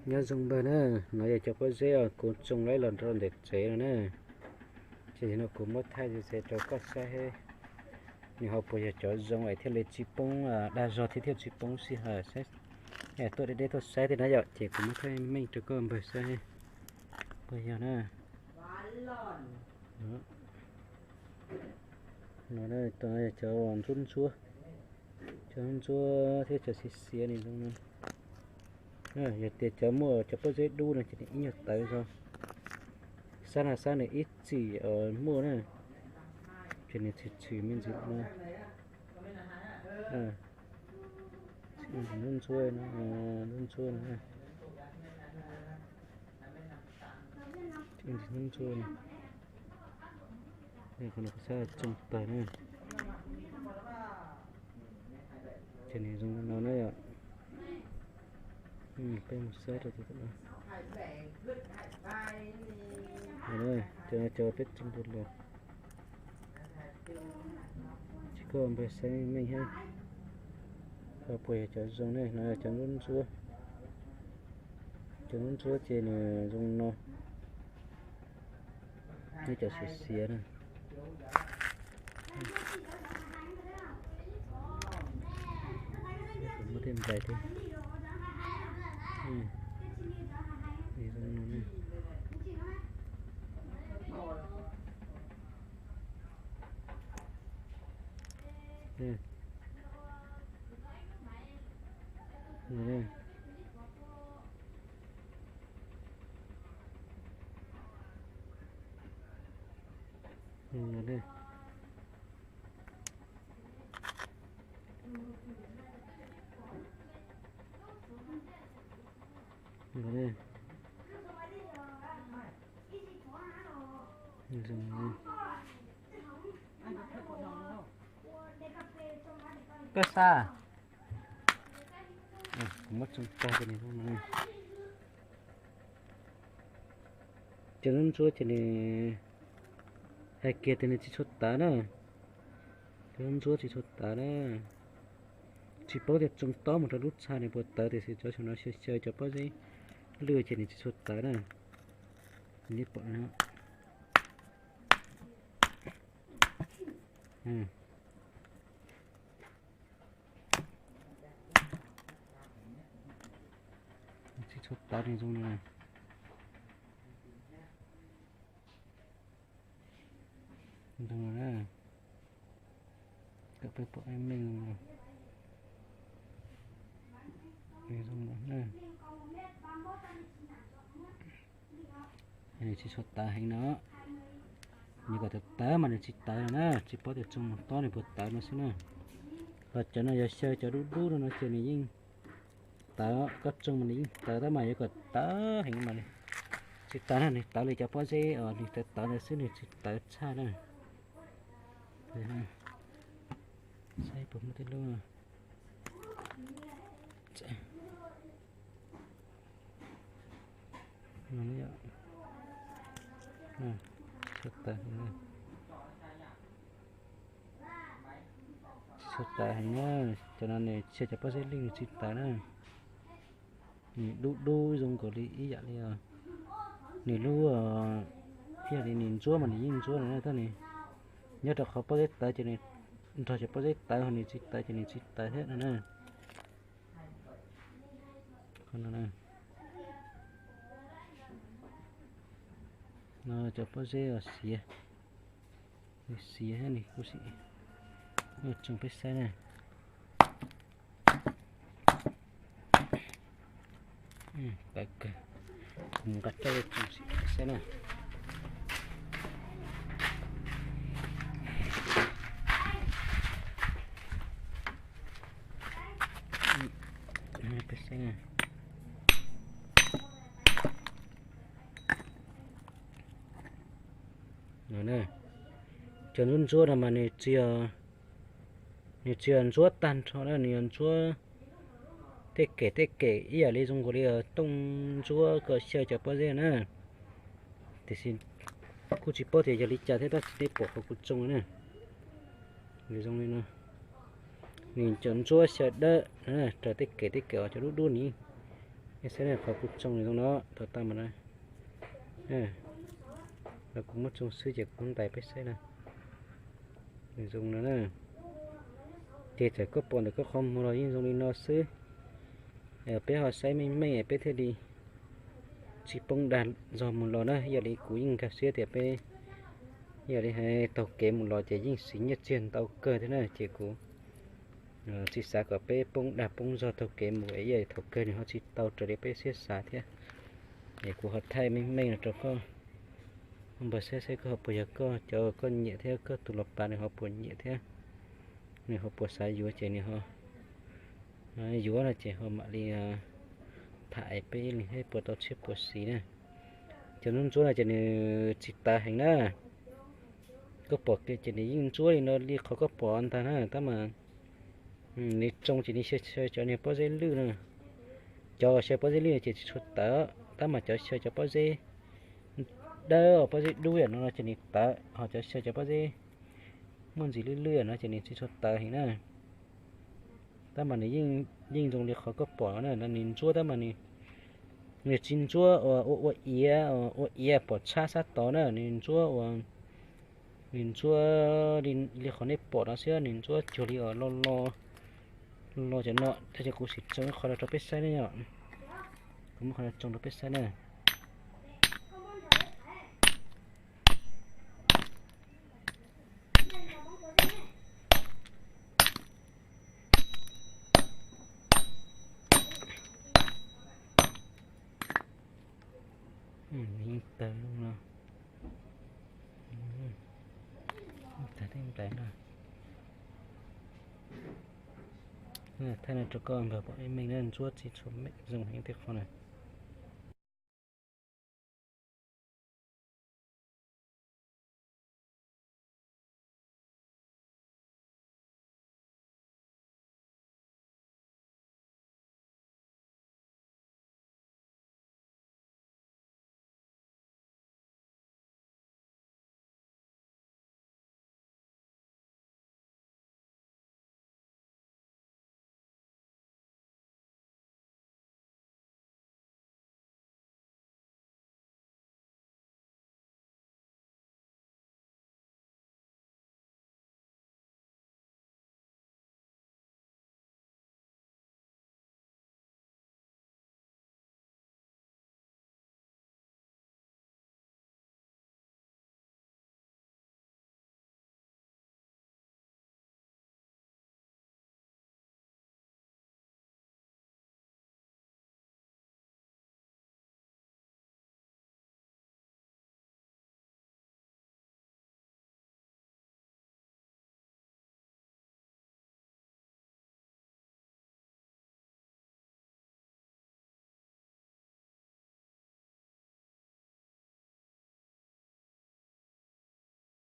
Nyob zoo npawg na, no yog cov pob zeb uas kuv tsoo laib los rau ntawm tsev no na. Ces no kuv muab thaij txiav rau koj saib, nws ho puas yog cov zoo es thiaj li tsis poob dag zog thiab thiaj tsis poob sij hawm saib, tuaj deb deb tuaj saib thiab na yom. Ces kuv muab thaij meej rau koj npawg saib puas yog na. No, cov ntsuab ntsuab, cov ntsuab ntsuab thiab cov xiav xiav ni zoo no. Yog tias cov muaj cov pob zeb dub no ces nws ib nyuag tawv zog. Xab na xab nws ib txwm muaj na, ces nws tshwm tshwm me ntsis no. Ntsuab ntsuab no, ntsuab ntsuab no. Ntsuab ntsuab no. Qhov no kuv xav tsoo tawg na. Ces nws zoo no na yom. Peb mus saib rau tom no. Cov no cov peb tsoo rau los. Ces koj npawg saib meej thiab, ho puas yog cov zoo ne. No yog cov ntsuab ntsuab. Cov ntsuab ntsuab ces nws zoo no. Nyob cov xiav xiav na. Kuv muab tej nplais thiab. Zoo no ne. Koj xa. Kuv muab tsoo tag ces nws, cov ntsuab ntsuab ces nws, hais kiag tias nws tsis tshua tawv na. Cov ntsuab tsis tshua tawv na. Tsis paub tias tsoo tob mus rau lub tshaj nws puas tawv, tiam sis cov saum no xyaw xyaw cov pob zeb lwj ces nws tsis tshua tawv na. Nws pom no. Tsis tshua tawv nws zoo no. Zoo no na. Kom peb pom meej zoo no na. Nws tsis tshua tawv heev no. Nws kom tawv tawv mas nws tsis tawv no na, tsis paub tias tsoo mus tob nws puas tawv no xwb na. Ho cov no yog xyaw cov dub dub no no ces nws yeej tawv, koj tsoo mas nws yeej tawv tab mas yuav kom tawv heev mas nws tsis tawv na, nws tawv li cov pob zeb os, nws tawv tawv ntawd xwb nws tsis tawv tshaj na. Saib puas muaj tej lub. Tsis tshua tawv heev na, cov no nws xyaw cov pob zeb lwj nws tsis tawv na. Nws dub dub zoo nkaus li ib yam li, nws lub, ib yam li nws ntsuab mas nws yeej ntsuab no na, tab nws nyob rau qhov pob zeb tawv ces nws nrog cov pob zeb tawv, ho nws tsis tawv ces nws tsis tawv thiab no na. No cov pob zeb xiav, nws xiav thiab nws kuj sim, tsoo peb saib na. Tawv kawg, kuv mus nqa coj los tsoo sim peb saib na. Peb saib na. Cov ntsuab ntsuab no mas nws tsis yog, nws tsis yog ntsuab tag nrho na, nws yog ntsuab tej kem tej kem ib yam li zoo nkaus li tooj ntsuab kom xyaw cov pob zeb na. Tiam sis kuj tsis paub tias yog li cas thiab tab sis nej pom qhov kuv tsoo na. Nws zoo li no, nws cov ntsuab xyaw dawb, raws tej kem tej kem os, cov dub dub ni, Saib na, qhov kuv tsoo nws zoo no, tau tau mas na. Los kuv muab tsoo xwb ces kuv ntais peb saib na. Nws zoo no na. Ces txawm koj pom ntawm koj qhov muag los yeej zoo li no xwb. Peb ho saib meej meej peb thiaj li tsis poob dag zog mus los na. Yog li kuv yeej nkag siab tias peb, yog li hais taug kev mus los ces yeej siv nyiaj txiag ntau kawg thiab na, ces kuv tsis xav kom peb poob dag poob zog taug kev mus es thaum kawg nws ho tsis tau raws li peb siab xav thiab. Es kuv ho thaij meej meej no rau koj npawg saib saib koj ho puas yog koj, cov koj nyiam thiab koj tus los pas nws ho puas nyiam thiab, nws ho puas xav yuav ces nws ho yuav no ces ho mam li tham peb ib leeg thiab puas tau tshiab puas xis na. Cov ntsuab ntsuab no ces nws tsis tawv heev na. Koj pom kiag ces nws yeej ntsuab li no li qhov koj pom ntag na, tab mas nws tsoo ces nws xyaw xyaw cov niag pob zeb lwj na. Cov xyaw pob zeb lwj ces tsis tshua tawv, tab mas cov xyaw cov pob zeb dawb pob zeb dub yam no no ces nws tawv, ho cov xyaw cov pob zeb muaj ntsis lwj lwj yam no ces nws tsis tshua tawv heev na. Tab mas nws yeej zoo li qhov koj pom no na, nws ntsuab tab mas nws tsis ntsuab ua ua iav, ua iav pom tshab sab tod na, nws ntsuab ua, nws ntsuab li qhov nej pom no xwb, nws ntsuab cuag li uas lo lo, lo cov no. Tab sis kuv sim tsoo qhov no rau peb saib na yom. Kuv muab qhov no tsoo rau peb saib na. Yeej tawg no, tawg tej nplaim no. Thaij no rau koj npawg pom ib meej na, ntsuab tsis tshua zoo heev tej qhov na.